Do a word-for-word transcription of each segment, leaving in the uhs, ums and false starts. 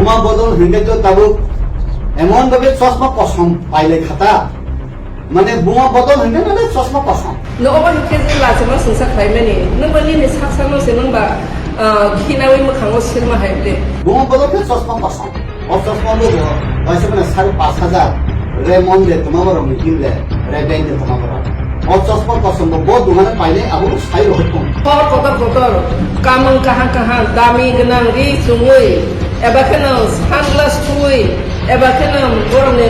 Buma bodol hwnkhe to tabuk emon bhabe chosma kosom pailai khata. Mane buma bodol hwnkhe mane chosma kosom. No obo hwnkhe je lachima sungsa khlaimani. Nwng ba nini sak sakno se nwng ba, ah, khinawi mwkhango silma hai ble. Buma bodol khe chosma kosom. O chosma lugo kaisa mane sare pash hajar. Raymond de tuma borok ni himle. Raymond de tuma borok. O chosma kosom bo bo dungane paile abo sai rohor tong. Kor kotor kotor, kamung kaham kaham, dami gwnang ri chumui, eba kheno sunglass thui, eba kheno borokni,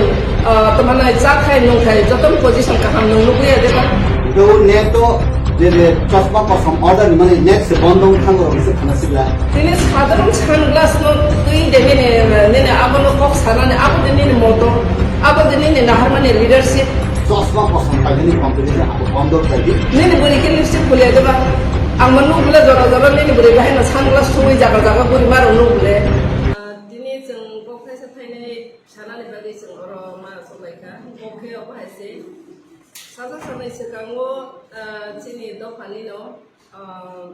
ah, tongmani chathai nungthai jotono position kaham nung nukliya deba? Do neto je je chosma kosom order ni mani next bondong thango rok se khana sigla. Tini sadharon sunglass no twi de nini, nini abono kok sanani abo de nini moto, abo de nini naharmani leadership. Chosma kosom painani competition abo bondo khlai di. Nini bwrwi khe lipstick phulia deba? Ang ma nuk bwle jora jora nini bwrwi bahai no sunglass sui jaga jaga bwrwi maro nuk bwle. Ah, tini chwng kok thaisa thainai sanani bagwi chwng oro ma soklaikha. Kok khe obo hai se. Sasa sanai swkango, ah, chini dophani no, ah,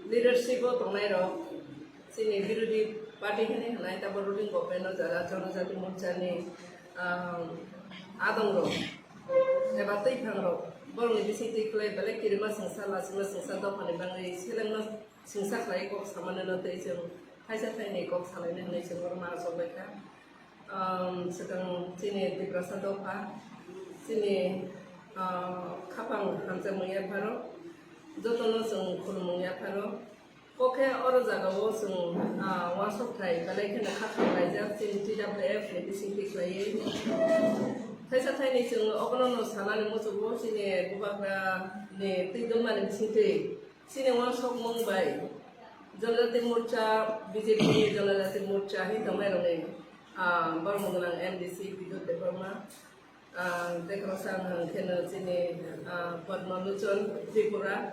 leadership o tongnai rok, chini birodhi party hinwi hwnai, tabo ruling government o jara Jonojati Morcha ni, ah, adong rok eba twiphang rok, borok ni bising twi kwlai belai kirima sengsa, lachima sengsa, dophani bangwi selengno sengsa khlai kok samani no tei chwng thaisa thaini kok salaina hinwi chwng oro ma achok bai kha. Um, swkang chini Tiprasa dopha, chini, uh, khapang hamjakmung yapharo, jotono chwng khulumung yapharo. Kokhe oro jagao chwng, uh, uansuk thai belai kheno kha khamlaijak chini T W F ni bisingtwi khlaiwi. Thaisa thaini chwng obono no sanani muchugo chini bubagra ni twi dwngmani bisingtwi. Chini uansukmung bai Jonojati Morcha, B J P ni Jonojati Morcha hin tongnairokni, ah, borokmung gwnang M D C Bidut Debbarma, ah, tei khoroksa wng khe no chini, ah, Padma Lochon Tripura,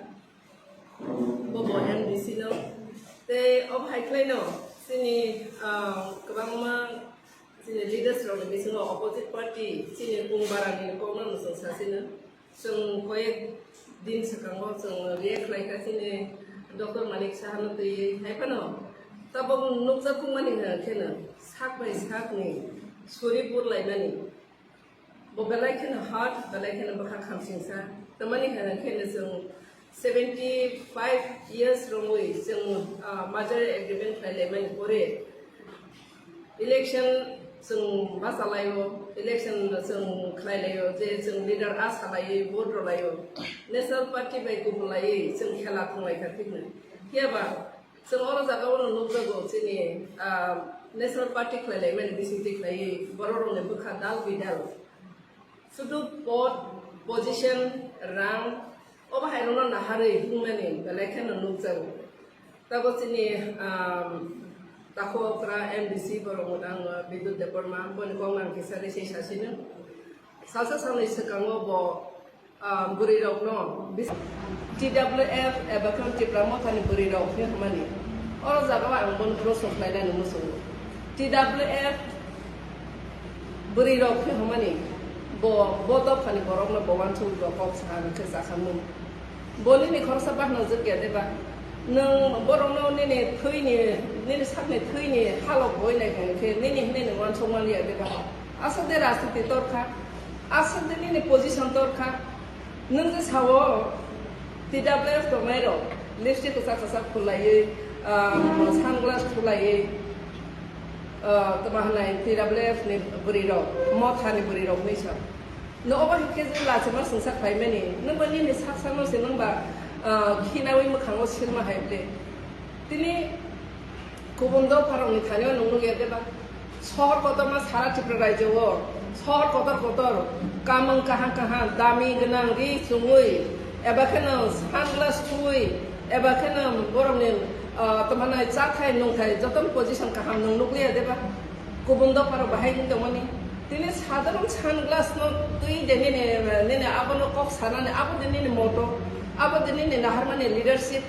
bobo M D C no. Tei obo hai khlai no chini, ah, kwbangma chini leaders rokni bisingo opposite party chini kung barani kokno no chwng sasino. Chwng koyek din swkango chwng react khlaikha chini Doctor Manik Saha no twiwi. Hai phano tabok nukjak kukmani hwnkhe no sak bai sakni suri purlaimani. Bo belai kheno hard, belai kheno bwkha khamsingsa. Tamani hwnkhe no chwng seventy five years romwi chwng, ah, merger agreement khlailaimani pore election chwng bachalaio, election chwng khlailaio, je chwng leader a salaiwi vote rwlaio, national party bai kubulaiwi chwng khela thwnglaikha thikno. Phiya ba chwng oro jagao no nukjago chini, ah, national party khlailaimani bisingtwi khlaiwi borok rokni bwkha dal bidal. Sudu pod, position, rang, obo hai rokno naharwi himnani belai kheno nukjago. Tabok chini, um, takhuk okra M D C borok mwnang, uh, Bidut Debbarma, boni kok nang kisa risi sasino. Salsa salni swkango bo, um, bwrwi rokno bis-, T W F eba khe Tipra Mothani bwrwi rok hinwi hwnmani. Oro jagao ang bono proshno khlainani muchungo. T W F bwrwi rok khe hwnmani, bo, bo dophani borokno bo uansuk bo kok sa khe chakhamung. Bo nini khoroksa bahna jwk ya deba? Nwng borokno nini thwini, nini sakni thwini halok boi nai khe nini hinwi nwng uansuk man ya deba? Aswk de rajniti torkha, aswk de nini position torkha. Nwng je sao, T W F tongnai rok, lipstick kwchak kwchak khulaiwi, ah, sunglass khulaiwi, ah, tamo hwnai T W F ni bwrwi rok, Motha ni bwrwi rok hinwi sa. Nwng obo hinkhe je lachima sungsa khlaimani, nwng ba nini sak sakno se nwng ba, ah, khinawi mwkhango silma hai ble. Tini kubun dopharokni thani-o nung nukya deba? Sohor kotorma sara Tripura rajyo-o, sohor kotor kotor, kamung kaham kaham, dami gwnang ri chumui, eba kheno sunglass thui, eba kheno borokni, ah, tongmani chathai nungthai jotono position kaham nung nukliya deba? Kubun dopharok bahai wng tongmani. Tini sadharon sunglass-no twi de nini, nini abono kok sanani, abo de nini moto, abo de nini naharmani leadership.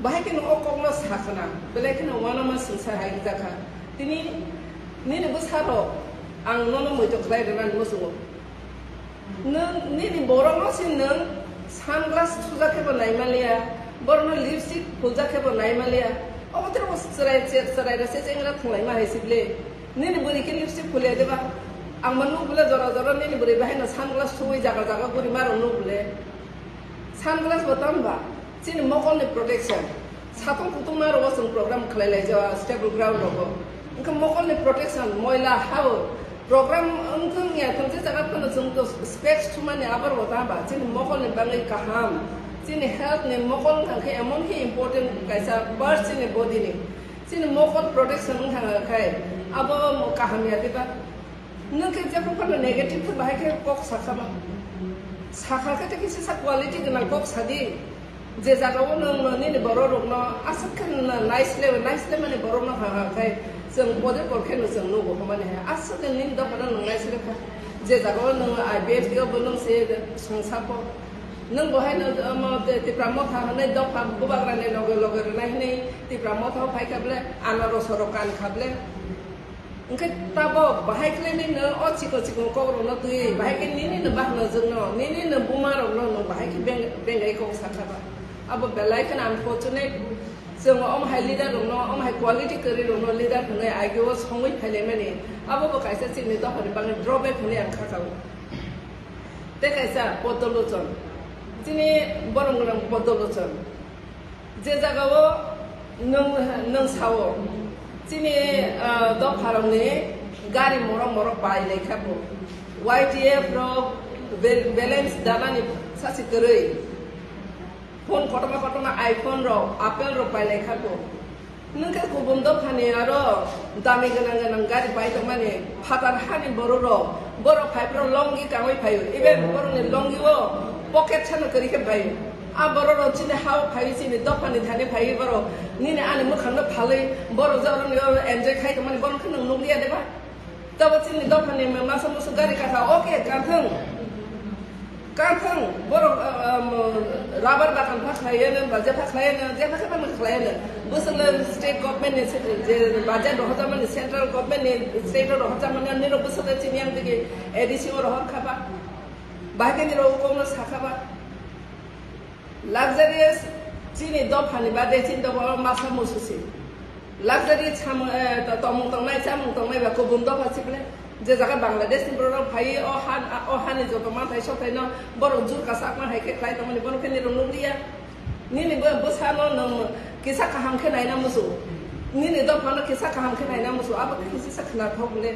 Bahai kheno o kokno sa khna, belai kheno uanama singsa hai wngjakha. Tini nini bwsarok ang nono muitok khlai rwnani muchungo. Nwng nini borokno se nwng sunglass thujak khe bo nai manliya, borokno lipstick phuljak khe bo nai manliya. Omo tei bo chwrai, chwrai rok se chengra thwnglaima hai se ble. Nini bwrwi khe lipstick khulia deba. Ang ma nuk bole jora jora nini bwrwi bahai no sunglass thuwi jaga jaga guri ma rok nuk bole. Sunglass bo tamo ba? Chini mokol ni protection. Satung kutung ma rok o chwng program khlai lai ja stable ground rogo. Wngkha mokol ni protection, moila ha o. Program wngthung ya thung se jaga phano chwng to specs thumani abar bo tamo ba? Chini mokol ni bagwi kaham. Chini health ni mokol wngkha khe emon khe important kaisa part chini body ni. Chini mokol protection wngkha khe abo kaham ya diba? Nwng khe jephru phano negative khe bahai khe kok sakha ba? Sakha khe tei kisa quality gwnang kok sadi. Je jaga o nwng nini borok rokno aswk khe naisle, naisle mani borokno ha ha khai chwng body call khe no chwng nugo hwnmani hai. Aswk khe nini dophano nwng naisle kha. Je jaga o nwng I B F D o bo nwng se songsa pho. Nwng bo hai no, omo, Tipra Motha hwnwi dopha bubagra ni loge loge rwnai hwnwi Tipra Motha o phai kha ble, ano rosoro kan kha ble. Hwnkhe tabok bahai khlainai no o chikon chikon kok rokno twi, bahai khe nini no bahno jwkno, nini no buma rokno no bahai khe beng-, bengai kok sakha ba. Abo belai kheno unfortunate. Chwng omo hai leader rokno, omo hai quality kwrwi rokno leader hwnwi ageo songwi phailaimani. Abo bo kaisa chini dophani bagwi drawback hwnwi ang kha kao. Tei kaisa Poddo Lochon. Chini borom gwnang Poddo Lochon. Je jagao nwng, nwng sao, chini, ah, dopharokni gari morok morok pai lai kha bo. Y T F rok bal-, balance danani sasi kwrwi. Phone kotorma kotorma iPhone rok, Apple rok pai lai kha bo. Nwng khe kubun dophani aro dami gwnang gwnang gari pai tongmani, phatar hani borok rok, borok phai phro longi kangwi phaio, even borokni longi o pocket sano kwrwi khe phaio. A borok rok chini ha o phaio, chini dophani thani phaio borok, nini ani mwkhang no phalwi borok je oro ni oro enjoy khai tongmani, borok khe nwng nukliya de ba? Tabo chini dophani masa musu gari kasa, okay, kanthung. Kanthung, borok, uh, um, rubber bagan pha khlaiya no, ba jepha khlaiya no, jepha khe pha khlaiya no. Bwswk le state government ni se-, je budget rohorjak mani, central government ni state o rohorjak mani, nini rok bwswk le chini yang digi A D C o rohor kha ba. Bahai khe nini rok kok no sa kha ba. Luxurious chini dophani bade chini dophano masa musu se. Luxury samung, eh, to-, tongmung tongnai, chamung tongnai ba kubun dopha sible. Je jaga Bangladesh ni borok phai o ha, o hani joto manthai sothai no borok jur kasak ma hai khe khlai tongmani bono khe nini rok nukliya. Nini bo, bwsano nwng kisa kaham khe naina musu. Nini dophano kisa kaham khe naina musu. Abo khe kisa khna thok le.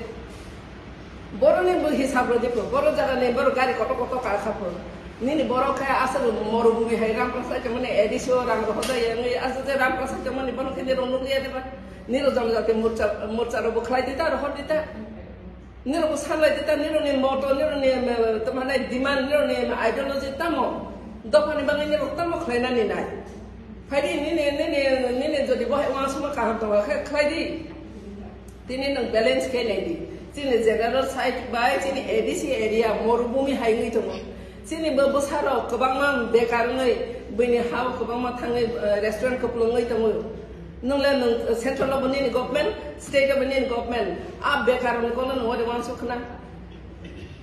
Borokni bo hisab rwdi pho, borok jagani borok gari kotor kotor ka kha pho. Nini borok khe aswk morubumi hai rang prasai tongmani, A D C o rang rohorjak ya wngwi aswk je rang prasai tongmani, bono khe nirok nukliya de ba? Nirok jonojati morcha, morcha rok bo khlai di ta, rohor di ta. Nirok bo sanlai di ta, nirokni moto, nirokni, em, tamo hwnai demand, nirokni ideology tamo? Dophani bagwi nirok tamo khlainani nai? Phai di, nini, nini, nini jodi bo hai uansukma kaham tongo khe khlai di. Tini nwng balance khe nai di. Chini general side bai chini A D C area morubumi hai wngwi tongo. Chini bo bwsarok kwbangma bekar wngwi, buini ha-o kwbangma thangwi, eh, restaurant kwplwngwi tongo. Nwng le nwng central o bo nini government, state o bo nini government. A bekar rokni kono nwng ori uansuk khna.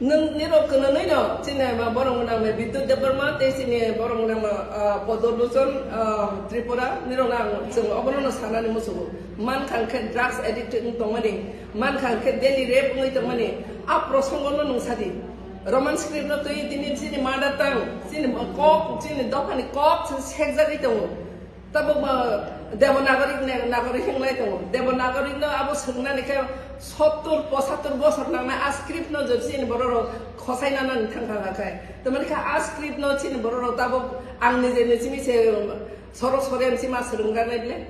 Nwng nirok kwnwi no, chini ma borok nang me Bidyut Debbarma, tei chini borok nang ma, ah, Poddo Lochon, ah, Tripura, nirok nang chwng obono no sanani musugo. Man kha khe drugs addict wng tongmani. Man kha khe daily rape wngwi tongmani, a prosongo no nwng sadi. Roman script no twi tini chini mother tongue, chini kok, chini dophani kok sekjagwi tongo. Tabuk bo Devanagari ne, Nagari hinglai tongo. Devanagari no abo swngnani khe sottur, pochattur bosor nangnai a script no je chini borok rok khosai nanani thang thang kha. Tamani khe a script no chini borok rok tabuk ang nije nije chini se sorok sore chini ma swrwngjaknai bile.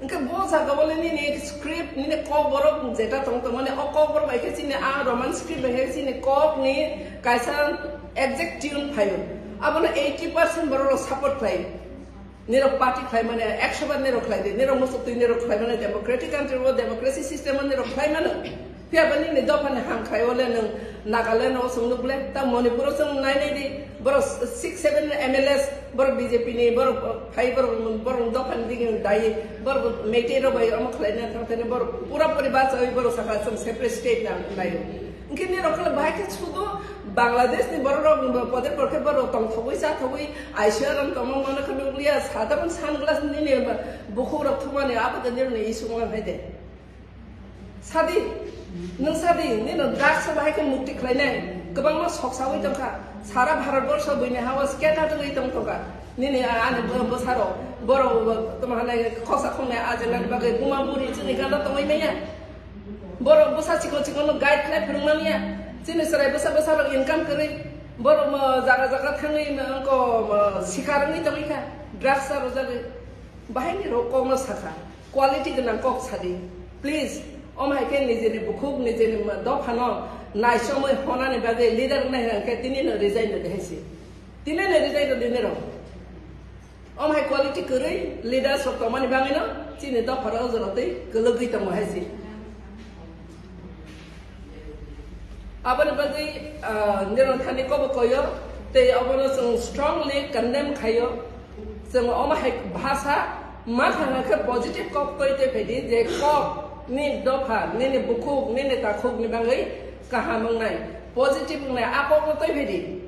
Hwnkhe bo jaga o le nini script, nini kokborok jeta tong tongmani, o kokborok bai khe chini a Roman script bai khe chini kokni kaisa exact tune phaio. Abono eighty percent borok rok support khlaio. Nirok party khlaimani, ekso bar nirok khlai di, nirok muchuk twi nirok khlaimani, democratic country o democracy system o nirok khlaimano. Phiya ba nini dophani ham khlai o le nwng Nagaland o chwng nuk le, ta Manipur o chwng nai nai di, borok six seven M L As, borok B J P ni, borok phai, borok, borok dophani digi dai, borok Meitei rok bai omo khlai na thang thani, borok pura puri bachawi borok saka chwng separate state na nai o. Hwnkhe nirok khe bahai khe sudu Bangladesh ni borok rok poder porkhe borok tongthogwi chathogwi aisya ram tongma mano khe nukliya, sadharwan sunglass nini bukhuk rok thumani abo khe nini issue wng hai de. Sadi, nwng sadi, nino drugs o bahai khe mukti khlainai, kwbangma sok sawi tongkha, sara Bharat borsho buini hao scatter wngwi tong tongkha. Nini a-, ani bo-, bwsarok, borok bo-, tamo hanai khosa khongnai ajelani bagwi buma buri chini gana tongwi manya. Borok bwsa chikon chikon no guide khlai phwrwng manya. Chini chwrai bwsa bwsa rok income kwrwi. Borok mo jaga jaga thangwi mo wngko mo sikar wngwi tongwi kha. Drugs o rwjagwi. Bahai ni rok kokno sakha. Quality gwnang kok sadi. Please. Om hai khe nijini bukhuk nijini mo dophano naisomwi honani bagwi leader wngnai hwnkhe tini no resign rwdi hai si. Tini no resign rwdi nirok. Om hai quality kwrwi leaders rok tongmani bagwino chini dopharo o jora twi kwlwgwi tongo hai se. Aboni bagwi, ah, nirok thani kobo koyo tei obono chwng strongly condemn khaio. Chwng omo hai bhasa ma thangna khe positive kok twi twi phaidi je kok ni dopha, nini bukhuk, nini takhuk ni bagwi kaham wngnai, positive wngnai, a kokno twi phaidi.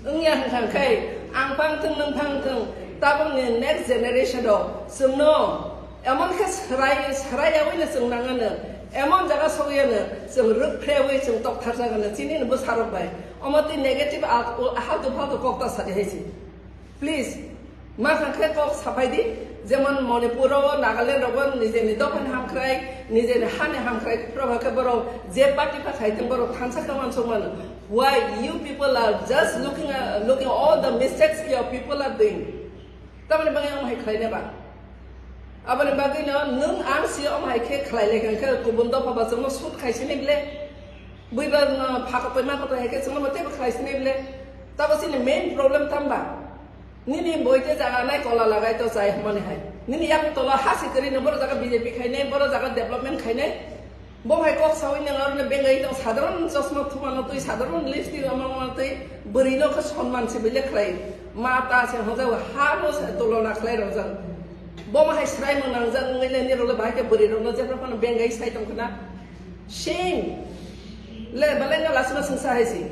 Wngya hwnkha khe, ang phang thung, nwng phang thung, tabukni next generation rok chwngno emon khe swrai, swraiyawi no chwng nangano, emon jaga sokyano chwng rwkphreyawi chwng toktharjagano, chini no bwsarok bai. Omo twi negative al-, ul-, haltu faltu kok ta sadi hai se. Please, ma kha khe kok sapai di, jemon Manipur o, Nagaland rogo nijeni dophani hamkrai, nijeni hani hamkrai, phro khe borok je party pha khai thung borok thansa khe uansuk mano. Why you people are just looking, uh, looking all the mistakes your people are doing? Tamoni bagwi omo hai khlaina ba? Aboni bagwi no nwng ang si omo hai khe khlai lai kha khe kubun dopha ba chwngno shoot khai sini ble. Buiba no pha kotoi ma kotoi hai khe chwngno bo teibo khlai sini ble. Tabo chini main problem tamba? Nini boite jaga nai kola lagai to chai hwnmani hai. Nini yak tola hasi kwrwi no borok jaga B J P khainai, borok jaga development khainai. Bo hai kok sawi nang aro ne bengai tong sadharon chosma thumano twi, sadharon lipstick amang twi, bwrwi no khe sonman se bile khlai. Ma ta se hoja ha no se tulona khlai rojak. Bo ma hai srai mo nangjak ngai le ni role bahai ke bwrwi rok no jepra phano bengai sai tong khna. Shame. Le, belai no lasima sungsa hai si.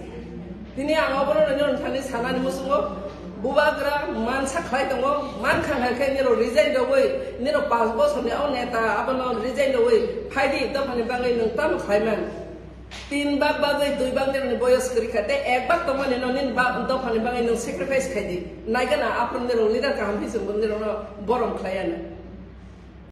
Tini ang obono no nini thani sanani musungo bubagra mansa khlai tongo, man kha hai khe niro resign rogwi, niro panch bosor ni o neta abono resign rogwi phaidi dophani bagwi nwng tamo khlai man. Tin bak bagwi dui bak nironi boyos kwrwi kha tei ek bak tongmani no nini ba-, dophani bagwi nwng sacrifice khai di. Naigana aphuru niro leader kaham hisingbo nirokno borom khlai ano.